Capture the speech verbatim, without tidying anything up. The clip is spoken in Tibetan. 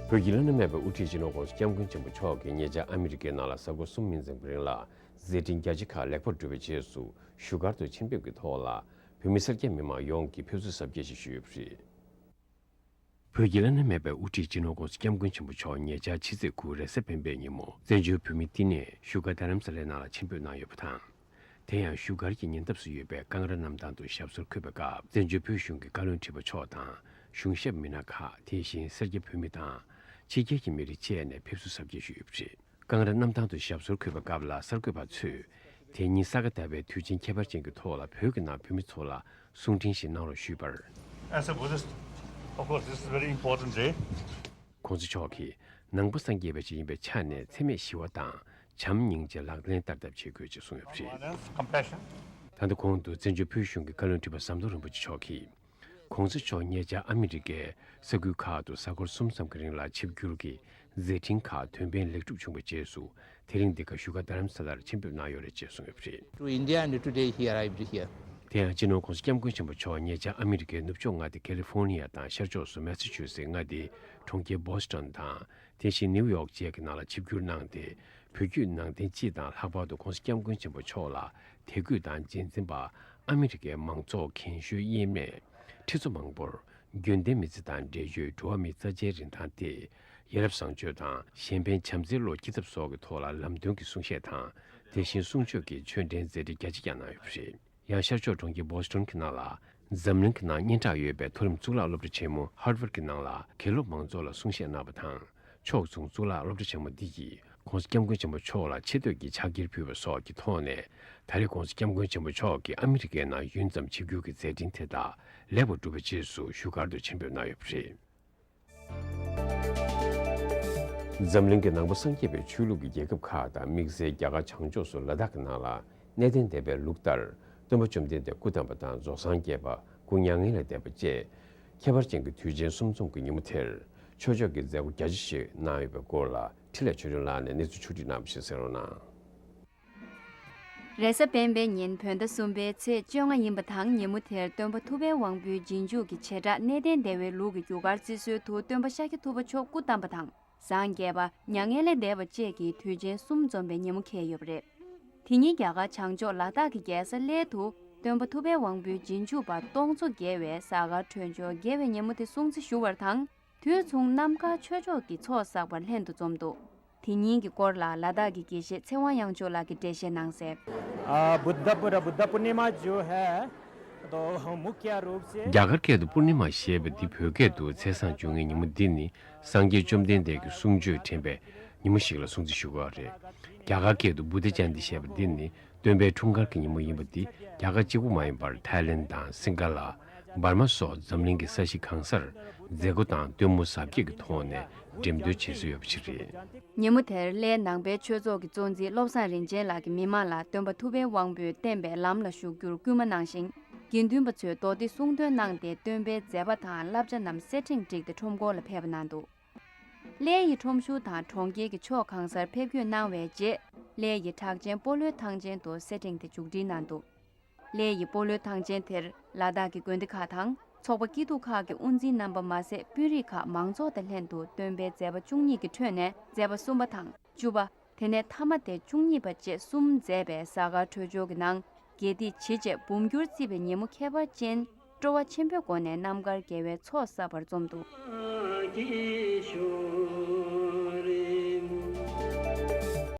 བོད་ཀྱི་བླ་ན་མེད་པའི་དབུ་ཁྲིད་སྤྱི་ནོར་༸གོང་ས་༸སྐྱབས་མགོན་ཆེན་པོ་མཆོག་གིས་ཉེ་ཆར་ཨ་མི་རི་ཀའི་ནང་ལ་གཟའ་འཁོར་གསུམ་མིན་ཙམ་གྱི་རིང་ལ་མཛད་འཕྲིན་རྒྱ་ཆེ་ཁག་ལེགས་པར་བསྒྲུབས་པའི་རྗེས་སུ་བཞུགས་སྒར་དུ་ཆེད་ཕེབས་ཀྱི་ཐོག་ལ། བོད་མི་སེར་སྐྱ་མི་མང་ཡོངས་ཀྱིས་ཕེབས་བསུ་གཟབ་རྒྱས་ཤིག་ཞུས་ཡོད་པ་རེད། བོད་ཀྱི་བླ་ན་མེད་པའི་དབུ་ཁྲིད་སྤྱི་ནོར་༸གོང་ས་༸སྐྱབས་མགོན་ཆེན་པོ་མཆོག་ཉེ་ཆར་ཕྱི་ཚེས་དགུ་རེས་གཟའ་སྤེན་པའི་ཉིན་མོ་བཙན་བྱོལ་བོད་མིའི་བསྟི་གནས་བཞུགས་སྒར་རྡ་རམ་ས་ལའི་ནང་ལ་ཆེད་ཕེབས་གནང་ཡོད་པ་དང་། དེ་ཡང་བཞུགས་སྒར་གྱི་ཉེ་འདབས་སུ་ཡོད་པའི་ཀང་ར་གནམ་ཐང་དུ་ཞབས་སོར་འཁོད་པའི་སྐབས། བཙན་བྱོལ་བོད་གཞུང་གི་བཀའ་བློན་ཁྲི་པ་མཆོག་དང་གཞུང་ཞབས་མི་སྣ་ཁག་དེ་བཞིན་སེར་སྐྱ་བོད་མི་དང་ཕྱི་རྒྱལ་གྱི་མི་རིགས་བཅས་ནས་ཕེབས་བསུ་གཟབ་རྒྱས་ཞུས་ཡོད་པ་རེད། ཀང་ར་གནམ་ཐང་དུ་ཞབས་སོར་འཁོད་པའི་སྐབས་ལ་གསར་འགོད་པ་ཚོས་དེ་ཉིད་ས་ག་ཟླ་བའི་དུས་ཆེན་ཁྱད་པར་ཅན་གྱི་ཐོག་ལ་བོད་ཀྱི་ནང་བོད་མི་ཚོ་ལ་གསུང་འཕྲིན་ཞིག་གནང་རོགས་ཞུས་པར། As a Buddhist, of course, this is very important day. ༸གོང་ས་མཆོག་གིས་ནང་པ་སངས་རྒྱས་པ་ཞིག་ཡིན་པའི་ཆ་ནས་འཚེ་མེད་ཞི་བ་དང་བྱམས་སྙིང་རྗེ་ལག་ལེན་བསྟར་ཐབས་བྱེད་དགོས་ཅེས་གསུངས་ཡོད་པ་རེད། Compassion. ད་ལྟ་གོང་དུ་བཙན་བྱོལ་བོད་གཞུང་གི་བཀའ་བློན་ཁྲི་པ་ཟམ་གདོང་རིན་པོ་ཆེ་མཆོག་གིས། ༸གོང་ས་མཆོག་ཉེ་ཆར་ཨ་མི་རི་ཀའི་ས་ཁུལ་ཁག་ཏུ་གཟའ་འཁོར་གསུམ་ཙམ་གྱི་རིང་ལ་ཆིབས་བསྒྱུར་གྱིས་མཛད་འཕྲིན་ཁག་དོན་ཕན་ལེགས་གྲུབ་བྱུང་བའི་རྗེས་སུ། དེ་རིང་འདི་ག་བཞུགས་སྒར་རྡ་རམ་ས་ལར་ཆེད་ཕེབས་གནང་ཡོད་རེད་ཅེས་གསུངས་ཡོད་པ་རེད། To India and today he arrived here. དེ་ཡང་སྤྱི་ནོར་༸གོང་ས་༸སྐྱབས་མགོན་ཆེན་པོ་མཆོག་ཉེ་ཆར་ཨ་མི་རི་ཀའི་ནུབ་ཕྱོགས་མངའ་སྡེ་ཁ་ལི་ཧྥོར་ནི་ཡ་དང་ཤར་ཕྱོགས་སུ་མེ་སི་ཆུ་སེ་མངའ་སྡེའི་གྲོང་ཁྱེར་བྷོ་སི་ཊོན་དང་། དེ་བཞིན་ནིའུ་ཡོག་བཅས་ཀྱི་ནང་ལ་ཆིབས་བསྒྱུར་གནང་སྟེ། བོད་བརྒྱུད་ནང་བསྟན་སྤྱི་དང་ལྷག་པར་དུ་༸གོང་ས་༸སྐྱབས་མགོན་ཆེན་པོ་མཆོག་ལ་དད་གུས་དང་རྗེས་འཛིན་པ་ཨ་མི་རི་ཀའི་མང་ཚོགས་རྒན་གཞོན་དབྱེར་མེད་ཁྲི་ཚོ་མང་པོར་རྒྱུན་ལྡན་མི་ཚེ་དང་འབྲེལ་ཡོད་འགྲོ་བ་མིའི་རྩ་ཆེའི་རིན་ཐང་སྟེ། ཡ་རབས་བཟང་སྤྱོད་དང་གཞན་ཕན་བྱམས་བརྩེའི་བློ་སྐྱེ་ཐབས་སོགས་ཀྱི་ཐོག་ལ་ལམ་སྟོན་གྱི་གསུང་བཤད་དང་། དེ་བཞིན་གསུང་ཆོས་ཀྱི་ཆོས་འབྲེལ་མཛད་བྲེལ་རྒྱ་ཆེ་བསྐྱངས་གནང་ཡོད་པ་རེད། ཡང་ཤར་ཕྱོགས་གྲོང་ཁྱེར་བྷོ་སི་ཊོན་གྱི་ནང་ལ་འཛམ་གླིང་གི་ནང་སྙན་གྲགས་ཡོད་པའི་མཐོ་རིམ་གཙུག་ལག་སློབ་གྲྭ་ཆེན་མོ་ཧར་ཝར་གྱི་ནང་ལ་དགེ་སློབ་མང་ཚོགས་ལ་གསུང་བཤད་གནང་བ་དང་། ཕྱོགས་མཚུངས་གཙུག་ལག་སློབ་གྲྭ་ཆེན་མོ་འདི་ཡིས་༸གོང་ས་༸སྐྱབས་མགོན་ཆེན་པོ་མཆོག་ལ་ཆེ་བསྟོད་ཀྱི་ཕྱག་འཁྱེར་ཕུལ་བ་སོགས་ཀྱི་ཐོག་ནས། ད་རེས་༸གོང་ས་༸སྐྱབས་མགོན་ཆེན་པོ་མཆོག་གིས་ཨ་མི་རི་ཀའི་ནང་ཡུན་ཙམ་ཆིབས་བསྒྱུར་གྱི་མཛད་འཕྲིན་དེ་དག་ལེགས་པར་བསྒྲུབས་པའི་རྗེས་སུ་བཞུགས་སྒར་དུ་ཆེད་ཕེབས་གནང་ཡོད་པ་རེད། འཛམ་གླིང་གི་ནང་པ་སངས་རྒྱས་པའི་ཆོས་ལུགས་ཀྱི་རྒྱལ་ཁབ་ཁག་དང་དམིགས་བསལ་རྒྱ་གར་བྱང་ཕྱོགས་སུ་ལ་དྭགས་ཀྱི་ནང་ལ་གནས་བརྟན་སྡེ་པའི་ལུགས་ལྟར་སྟོན་པ་བཅོམ་ལྡན་འདས་སྐུ་བལྟམས་པ་དང་རྫོགས་སངས་རྒྱས་པ་སྐུ་མྱ་ངན་ལས་འདས་པ་བཅས་ཁྱད་པར་ཅན་གྱི་དུས་ཆེན་གསུམ་འཛོམས་ཀྱི་ཉིན་མོ་དེར་ཆོས་ཕྱོགས་ཀྱི་མཛད་སྒོ་རྒྱ་ཆེ་ཞིག་གནང་ཡོད་པའི་སྐོར་ལ་འཕྲིན་ལས་ཆོས་སྒྲོན་ལགས་ནས་གནས་ཚུལ་ཕྱོགས་སྒྲིག་གནང་བ་ཞིག་གསན་རོགས་གནང་། རེས་གཟའ་སྤེན་པའི་ཉིན་བོད་ཟླ་གསུམ་པའི་ཚེས་བཅོ་ལྔ་ཡིན་པ་དང་ཉིན་མོ་དེར་སྟོན་པ་ཐུབ་པའི་དབང་པོའི་རྗེས་འཇུག་གི་བྱེ་བྲག་གནས་བརྟན་སྡེ་བའི་ལུགས་ཀྱི་རྒྱུ་སྐར་རྩི་སྲོལ་དུ་སྟོན་པ་ཤཱཀྱ་ཐུབ་པ་མཆོག་སྐུ་བལྟམས་པ་དང་སངས་རྒྱས་པ་མྱ་ངན་ལས་འདས་པ་བཅས་ཀྱི་དུས་ཆེན་གསུམ་འཛོམས་པའི་ཉིན་མོ་འཁེལ་ཡོད་པ་རེད། དེ་ཉིན་རྒྱ་གར་བྱང་ཕྱོགས་ལ་དྭགས་ཀྱི་རྒྱལ་ས་གླེ་དུ་སྟོན་པ་ཐུབ་པའི་དབང་པོའི་རྗེས་འཇུག་པ་སྟོང་ཚོ་བརྒལ་བའི་གཟའ་སྐར་འཕྲོད་སྦྱོར་དགེ་བའི་ཉིན་མོ་དེ་སྲུང་བརྩི་ཞུ་བར་དང་། དུས་མཚུངས་རྣམ་དཀར་ཆོས་ཕྱོགས་ཀྱི་ཚོགས་བསགས་པར་ལྷན་དུ་འཛོམས་འདུག་དེ་ཉིན་གྱི་སྐོར་ལ་ལ་དྭགས་ཀྱི་དགེ་བཤེས་ཚེ་དབང་དབྱངས་ཕྱུག་ལགས་ཀྱིས་འགྲེལ་བཤད་གནང་གསལ། आ, बुद्ध पूर-, बुद्ध पूर्णिमा जो है, तो मुख्य रूप से རྒྱ་གར་སྐད་དུ་པུར་ནི་མ་ཞེས་པ་འདི་བོད་སྐད་དུ་ཚེས་བཟང་བཅོ་ལྔའི་ཉིན་མོ་འདི་ནི་སངས་རྒྱས་བཅོམ་ལྡན་འདས་ཀྱི་གསུང་ཆོས་དྲན་པའི་ཉིན་མོ་ཞིག་ལ་སྲུང་བརྩི་ཞུ་དགོས་པ་རེད། རྒྱ་གར་སྐད་དུ་བུ་དྷ་ཇ་ཡན་ཏི་ཞེས་པ་འདི་ནི་སྟོན་པའི་འཁྲུངས་སྐར་གྱི་ཉིན་མོ་ཡིན་པ་འདི་རྒྱ་གར་གཅིག་པུ་མ་ཡིན་པར་ཐའི་ལེན་དང་སིང་ག་ལ། འབར་མ་སོགས་འཛམ་གླིང་གི་ས་གཞི་གང་སར་མཛད་སྒོ་དང་སྟོན་མོ་གཟབ་རྒྱས་ཀྱི་ཐོག་ནས་འགྲེམས་སྟོན་བྱེད་སྲོལ་ཡོད་པ་ཞིག་རེད། ཉིན་མོ་དེར་གླེའི་ནང་པའི་ཆོས་ཚོགས་ཀྱི་གཙོ་འཛིན་བློ་བཟང་རིན་ཆེན་ལགས་ཀྱིས་མི་མང་ལ་སྟོན་པ་ཐུབ་པའི་དབང་པོས་བསྟན་པའི་ལམ་ལ་ཞུགས་རྒྱུར་སྐུལ་མ་གནང་ཞིང་། དགེ་འདུན་པ་ཚོས་མདོ་སྡེ་གསུང་འདོན་གནང་སྟེ་སྟོན་པའི་མཛད་པ་དང་བསླབ་བྱ་རྣམས་གསེར་ཕྲེང་བསྒྲིགས་ཏེ་ཁྲོམ་སྐོར་ལ་ཕེབས་པ་གནང་འདུག་གླེ་ཡི་ཁྲོམ་གཞུང་དང་གྲོང་ཁྱེར་གྱི་ཕྱོགས་གང་སར་ཕེབས་སྐྱོད་གནང་བའི་རྗེས། གླེ་ཡི་གྲགས་ཅན་སྤོ་ལོའི་ཐང་ཆེན་དུ་གསེར་ཕྲེང་དེ་མཇུག་སྒྲིལ་གནང་འདུག་གླེ་ཡི་སྤོ་ལོའི་ཐང་ཆེན་དེར་ལ་དྭགས་ཀྱི་དགོན་སྡེ་ཁག་དང་ཚོགས་པ་སྐྱིད་སྡུག་ཁག་གི་དབུ་འཛིན་རྣམ་པ་མ་ཟད་དཔོན་རིགས་ཁག་མང་ཚོགས་དང་ལྷན་དུ་སྟོན་པའི་མཛད་པ་བཅུ་གཉིས་ཀྱི་ཁྲོད་ནས་མཛད་པ་གསུམ་པ་དང་བཅུ་པ། དེ་ནས་ཐ་མ་སྟེ་བཅུ་གཉིས་པ་བཅས་གསུམ་མཛད་པའི་གཟའ་སྐར་འཕྲོད་སྦྱོར་གྱི་ནང་དགེ་སྡིག་ཇི་བྱས་འབུམ་འགྱུར་བརྩི་བའི་ཉིན་མོ་ཁྱད་པར་ཅན་སྤྲོ་བ་ཆེན་པོའི་སྒོ་ནས་རྣམ་དཀར་དགེ་བའི་ཚོགས་བསགས་པར་འཛོམས་འདུག